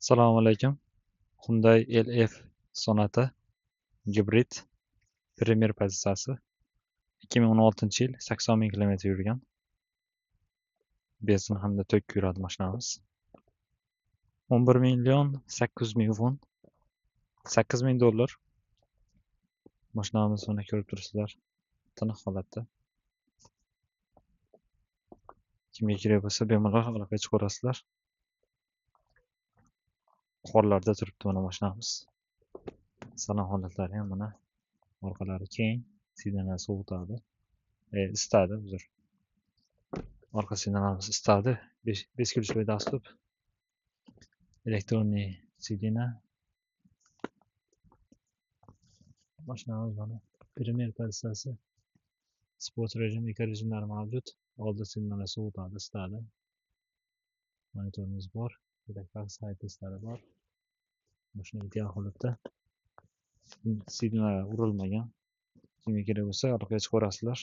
Assalomu alaykum. Hyundai LF Sonata gibrid Premier pozitsiyasi 2016-yil 80 ming kilometr yurgan. Benzin hamda tok yuradi mashinamiz. 11 million 800 ming won, 8 ming dollar. Mashinamiz mana ko'rib turibsizlar, tiniq holatda. Kimga kerak bo'lsa bemalol aloqaga chiqaverasizlar. Qorlarda turibdi mana mashinamiz. Salon holatlari ham mana, orqalari keng, sidenlar sovutadi. Isitadi, uzr. Orqa sidenlarimiz isitadi. 5 ключевой доступ. Elektronli sidena. Mashinamiz mana Premier pozitsiyasi. Sport rejim, eko rejimlari mavjud. Oldi sidenlar sovutadi, isitadi. Monitorimiz bor, sayt testlari bor. Mashina ideal holatda. Sidenlar urilmagan. Kimga kerak bo'lsa aloqaga chiqaverasizlar.